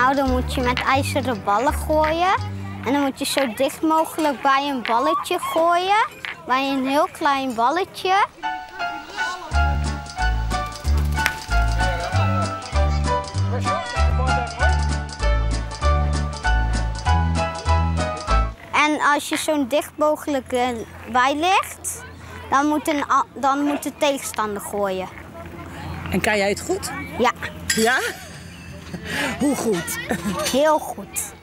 Nou, dan moet je met ijzeren ballen gooien. En dan moet je zo dicht mogelijk bij een balletje gooien. Bij een heel klein balletje. En als je zo dicht mogelijk eh, bij ligt, dan moet, een, dan moet de tegenstander gooien. En kan jij het goed? Ja. Ja? Hoe goed? Heel goed.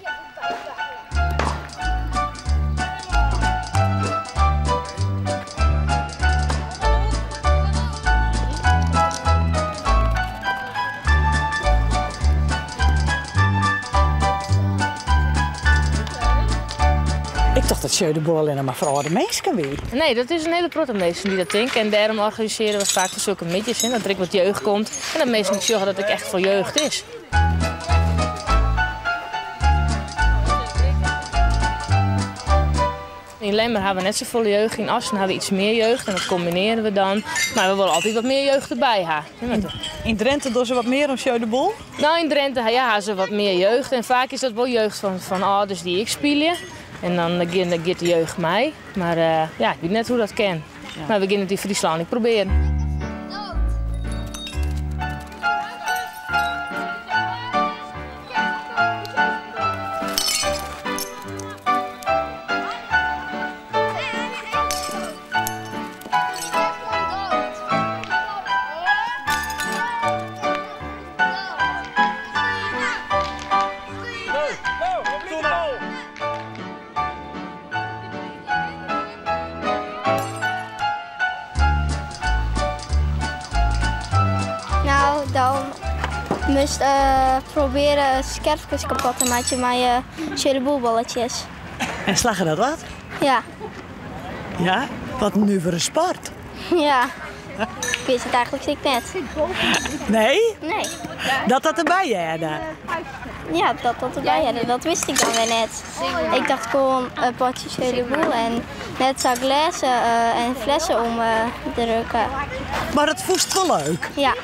Ik tocht dat Jeu de Boel allinne mar foar âlde minsken wie. Nee, dat is in hiele protte minsken dy't dat tinke. En dêrom organisearje we faak foar sokke middeis. Dat der ek wat jeugd komt en dat minsken sjogge dat it ek echt foar jeugd is. Yn Lemmer hawwe we net safolle jeugd, yn Assen hawwe we iets mear jeugd en dat kombinearje we dan. Mar we wolle altyd wat mear jeugd derby ha. Yn Drinte dogge se wat mear oan Jeu de Boel? No, yn Drinte ja, ha se wat mear jeugd en faak is dat wol jeugd fan âlders dy't ek spylje. En dan giet de jeugd mei. Mar ja, ik wit net hoe't dat kin. Mar we gean it yn Fryslân ek probearjen. Nou, dan moast probearje skerfkes kapot te meitsjen mei jeu-de-boulebolletjes. En slagge dat wat? Ja. Ja? Wat in nuvere sport. Ja. Ik wist it eigenlik ek net. Nee? Nee. Dat dat derby hearde? Ja, dat dat derby hearde, dat wist ik dan wer net. Ik tocht gewoan in potsje jeu de boule en net sa glêzen en flessen omdrukke. Mar it fûnst wol leuk? Ja.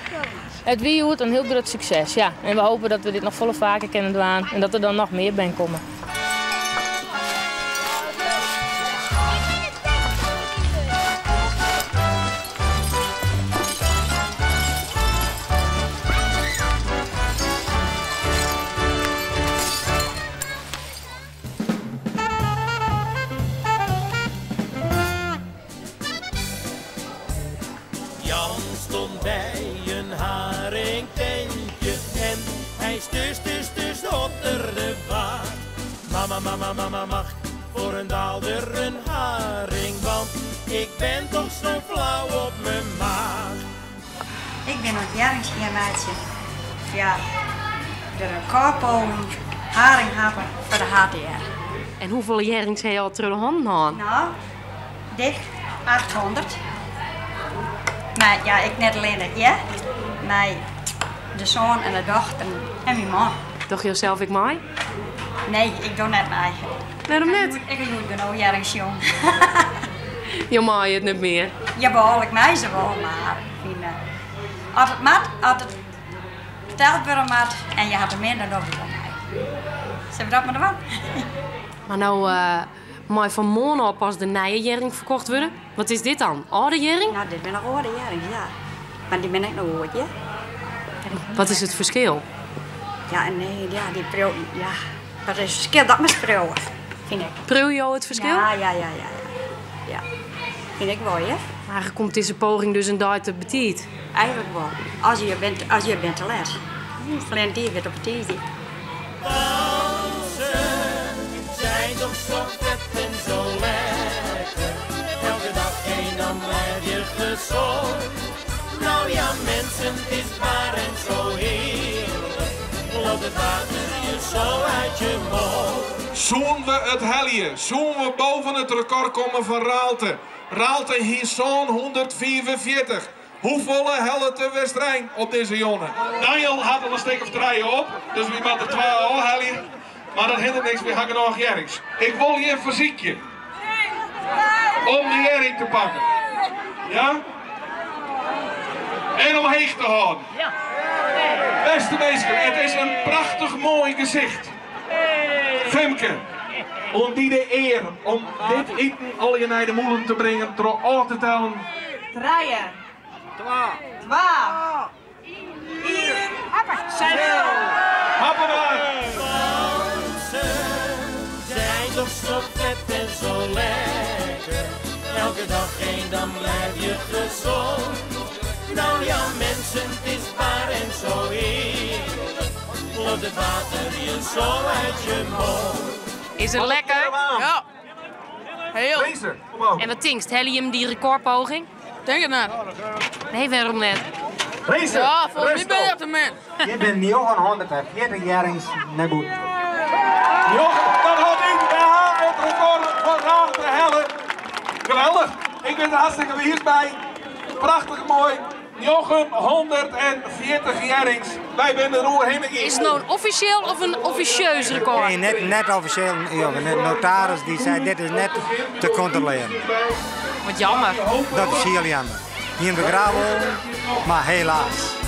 It wie hjoed in hiel grut sukses, ja. En we hoopje dat we dit noch folle faker kinne dwaan en dat der dan noch mear bern komme. Jan stond by in haringtentje en hy stus, stus, stus otter de waard. Mama, mama, mama, mag 'k foar in daalder in haring, want ik ben toch zo flau op m'n maach. Ik bin oan it hjerring skjinmeitsjen. Ja, de rekordpoging haring happe foar de HTR. En hoefolle hjerrings ha jo al troch de hannen hân? No, dik 800. Mar ja, ik net allinne, hear. Mei de soan en de dochter en myn man. Dogge jo sels ek mei? Nee, ik doch net mei. Wêrom net? Ik ha hjoed genôch hjerring sjoen. Jo meie it net mear? Jawol, ik mei se wol, mar ik fyn, as it moat, as it ferteld wurde moat en je ha te min, dan doch ik wol mei. Sille we dat mar dwaan? Mar no mei fan moarn ôf pas de nije hjerring ferkocht wurde. Wat is dit dan? Alde hjerring? No, dit binne noch âlde hjerrings, ja. Mar dy binne ek noch goed, hear. Wat is it ferskil? Ja, nee, ja, dy priuw, ja. Wat is it ferskil? Dat moatst priuwe, fyn ik. Priuwe jo it ferskil? Ja, ja, ja, ja. Ja, fyn ik wol, hear. Eigentlik komt dizze poging dus in dei te betiid. Eigentlik wol. As je bent, as je bent te let. Ferline tiid wie it op de tiisdei. Want ze zijn toch zo vet en zo lekker. Elke dag één, dan blijf je gezond. Nou ja, mensen, het is waar en zo heerlijk. Loopt het water je zo uit je mond. Soenen we it helje, soenen we boven it rekord komme fan Raalte. Raalte hie 745. Hoefolle hellet de Westerein op dizze jûn? Daniel hat al in stik of trije op, dus wy moatte twa ôfhelje. Mar dat hinderet niks, wy ha genôch hjerrings. Ik wol jim fersykje om de hjerring te pakken. Ja? En omheech te hâlden. Bêste minsken, it is in prachtich moai gesicht. Femke, oan dy de ear om dit iten allegear nei de mûlen te bringen troch ôf te tellen. Trije. Twa. Twa. Ien. Nul. Happe mar! Zijn toch zo vet en zo lekker. Elke dag één, dan blijf je gezond. Nou ja, mensen, het is waar en zo heerlijk. Loopt het water je zo uit je mond. Is it lekker? Ja. Heel. En wat tinkst, helje him dy rekordpoging? Tink it net. Nee, wêrom net? Ja, folgens my bin ik te min. Hjir binne 940 hjerrings nei bûten. Dat hâldt yn, wy ha it rekord fan Raalte helle. Geweldich, ik bin der hartstikke wiis mei. Prachtich moai, 940 hjerrings. Wy binne der oerhinne gien. Is it no in offisjeel of in offisjeus rekord? Nee, net, net offisjeel. De notaris dy sei dit is net te kontrolearjen. Wat jammer. Dat is hiel jammer. Hiene we graach wollen, mar helaas.